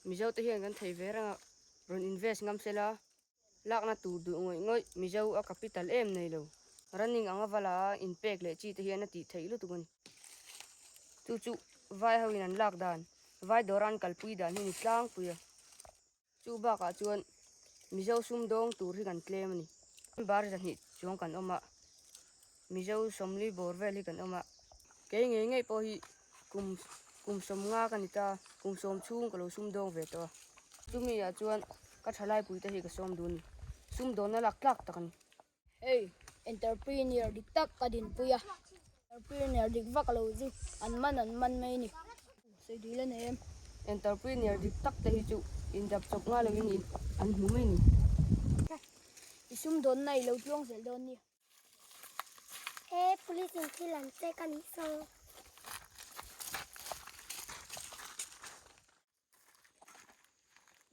Mizote hian kan thei ve reng a, rawn invest ngam se la, lakna tur duh ngawih ngawih Mizo a capital em nei lo. Running anga va la a inpek leh chi te hian a tih theih lutuk a ni. Chu chu vai ho in an lak dan, vai dawra an kalpui dan hi ni tlangpui a. Chu bakah chuan Mizo sumdawng tur hi kan tlem a ni. Bar zahnih chuang kan awm a, Mizo sawmli bawr vel hi kan awm a. Kei ngei ngei pawh hi kum kum sawmnga ka ni ta, kum sawm chhung ka lo sumdawng ve tawh a. Chumi ah chuan ka thalaipui te hi ka sawm dun a ni. Sumdawnna lak tlak tak a ni. Hei, entrepreneur dik tak ka dinpui a, entrepreneur dik vak lo chu an man an man mai a ni. Sawi dui la nei em? Entrepreneur dik tak te hi chu indap chawp ngai lovin an hmu mai a ni. I sumdawnna i lo tluang zel dawn nia. He police in thil an check a nih saw.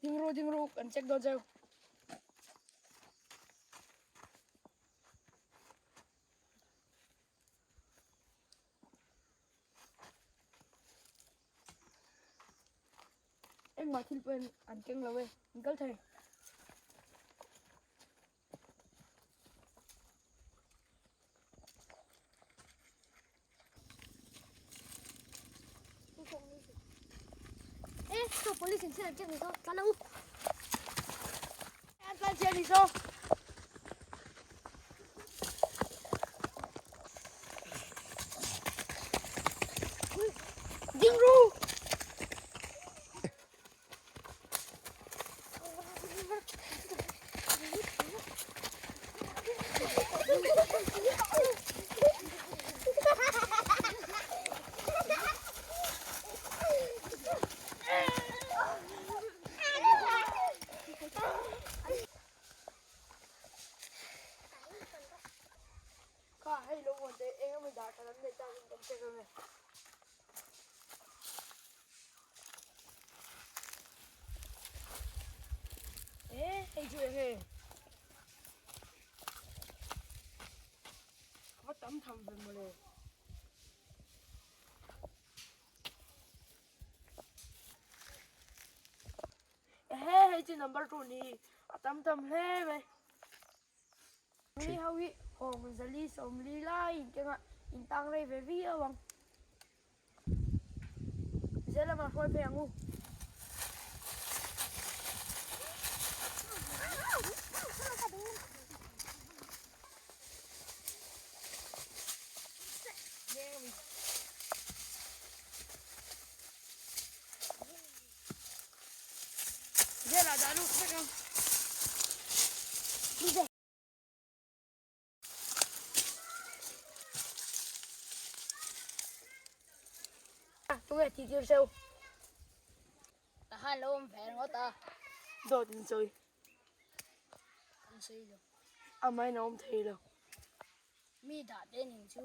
Ding ru ding ru kan check dawn cheu. Engmah thil pawhin an keng lo e, an kal thei. E, saw police in thil an check ni saw, tlan ang u. An tlan chiah ni saw. Ding ru! Kha hei lo vawn teh eng emaw dah that an neih tak in kan check ang e. E hei chu eng e? A va tam tham ve mawle. Ehe hei chu number 2 ni a tam tham hle mai. Mi ho hi hawng zali sawmli lai in kengah in tang rei ve viau ang. Zel lamah hruai phei ang u. Zela dah lut vek ang. Tunge tih tir cheu. Ta han lo awm ve ringawt a. Dawt in sawi. Kan sawi lo. Amahin a awm thei lo. Mi dah te ning chu.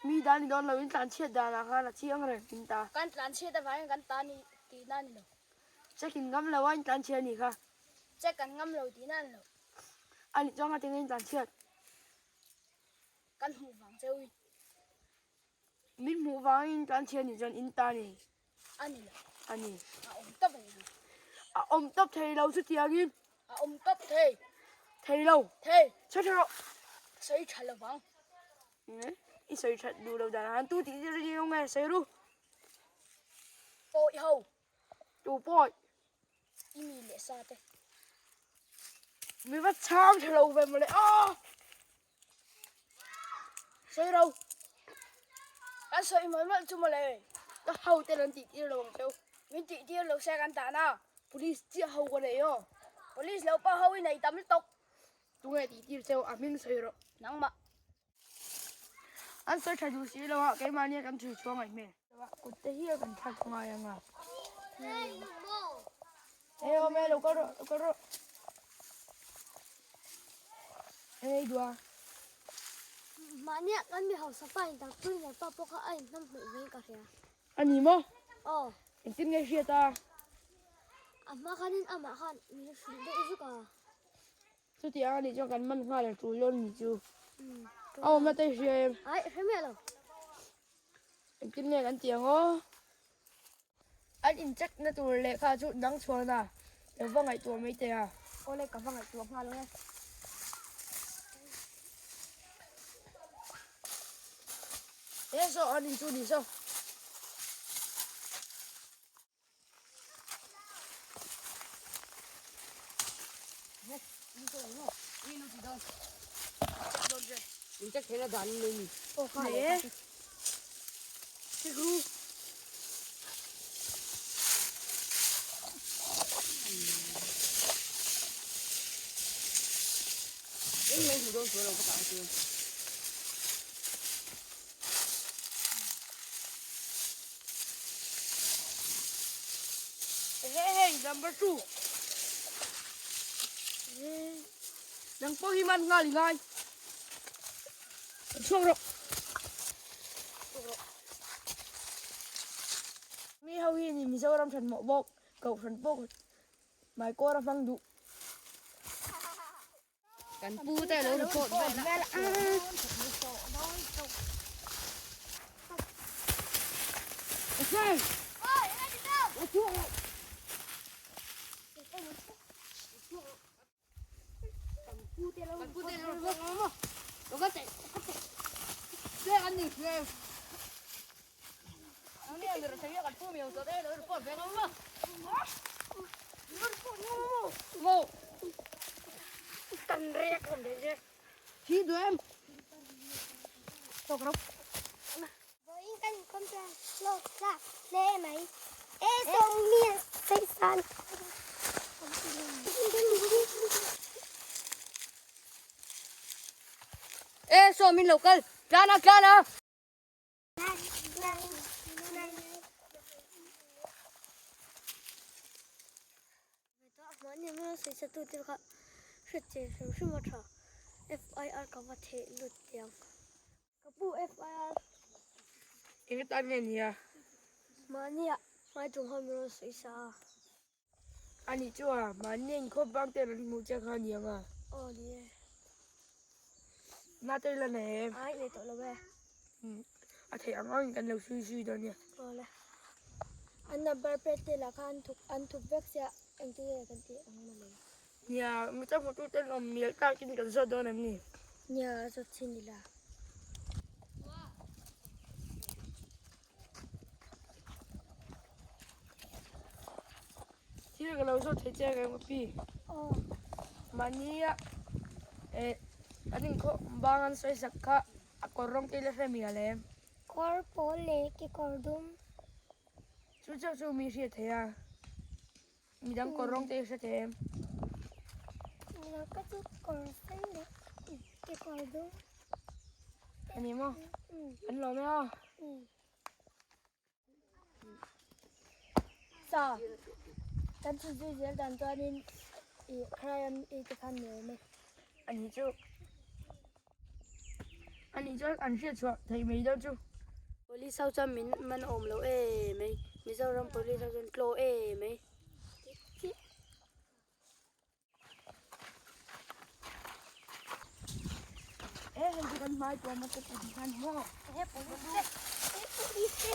Mi dah ni dawn lo in tlan chhiat dan ah khan a chiang reng in ta. Kan tlan chhiat avangin kan ta ni tihna a ni lo. Check in ngam lo a in tlan chhiat a nih kha. Check kan ngam lo tihna a ni lo. A nih chuan ngatinge in tlan chhiat. Kan hmuh vang cheu in. Min hmuh vangin in tlan chhiat nih chuan in ta ni. A ni lo. A ni. A awm tawp a ni. A awm tawp thei lo chutiangin. A awm tawp thei. Thei lo. Thei. Sawi tha rawh. Sawi tha lo vang. I sawi that duh lo dan han tu tih tir ni awm nge sawi ru. Pawi ho. Tu pawi. I mi leh sa te. Mi va chhang tha lo ve mawle aw. Sawi ro. Kan sawi mawlh mawlh chu mawle. Ka ho te an tih tir lo ang cheu. Min tih tir lo se kan tan a. Police chiah ho ka nei aw. Police lo pawh ho i nei tam lutuk. Tunge tih tir cheu a hming sawi rawh. Nangmah. An sawi tha duh si lo a, keimahni a kan chhui chhuang ngaih hmel. Kut te hi a kan thlak ngai ang a. E awm e, lo kal rawh, lo kal rawh. Eng ei duh a? Mahnia kan mi hausa pa in tanpui nen pa pawh kha a inhnam hmuh vein ka hria. A ni maw? Aw. Engtin nge hriat a? A hma khanin amah khan min hrilh deuh zuk a. Chutiang a nih chuan kan man nghal a tul dawn ni chu. A awmna te i hria em? Ai, hre miah lo. Engtin nge kan ti ang aw? An in check na tur lehkha chu nang chhuan a, lo va ngaihtuah mai teh a. Awle ka va ngaihtuah nghal ang e. He saw an in chu ni saw. In check theihna dan in nei ni. Aw kha leh kha. Sikru. Eng mai hmu dawn sual lo ka tah chuan. Hey hey number 2. Nang pawh hi man nghal i ngai. Chhuak rawh. Mi ho hi ni Mizoram than mawh bawk, Kohhran pawh Maikawr a hmang duh. Kan pu te lo report vel a. Vawiin kan inkawm chuan hlawk tlak hle mai. E sawmmi sawisan. E sawmin lo kal tlan a tlan a. Mahni hmel sawi tu te kha hriat che hrim hrim a tha. FIR ka va theh lut tiang. Ka pu FIR. Eng tan nge nia? Mahnia hmaichung ho min rawn sawi sa a. Ani chu a, mahni inkhawp bang ten an hmuh che kha aniang a. Aw ni e. Na te la nei em? Ai nei tawh lo e. A theih ang angin kan lo sui sui dawn nia. Aw le. An number plate te lah kha an thup an thup vek sia engtin nge kan tih ang mawle. Nia, mi tam hmutu ten awm mial takin kan zawt dawn em ni? Nia, zawt chin ila. Thil ka lo zawt thei che ka pi. Mahnia eh an inkhawh bang an sawi sak kha a kawr rawng te la hre mial em? Kawr pawl leh kekawr dum. Chu chauh chu mi hriat thei a. Midang kawr rawng te i hre thei em? Midang ka chu kawr sen leh kekawr dum. A ni maw? An lawm e aw. Sa, kan chhun zui zel dan chuanin i crime i te khan ni awm e. Ani chu ani chuan an hriat chhuah theih mai dawn chu. Police ho chuan min man awm lo em mai, Mizoram police ho chuan tlaw em mai. E hei chu kan hmai tuam a te pawh khan maw. E police te, e police te.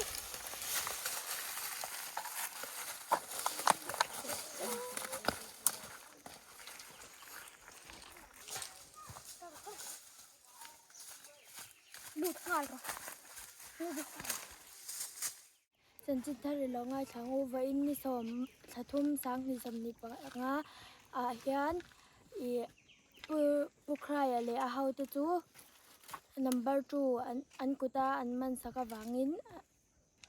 Lut nghal rawh. Chanchin thar i lo ngaithla ang u vawiin ni sawm thlathum sanghnih sawmhnih panga ah hian ih pu pu Khraia leh a hote chu number 2 an an kuta an man sak avangin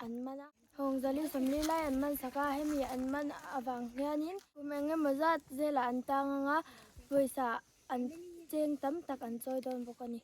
an man a. Hawngzali sawmli lai an man sak a, hemi an man avang hianin kum eng emaw zat zelah an tang ang a, pawisa an cheng tam tak an chawi dawn bawk a ni.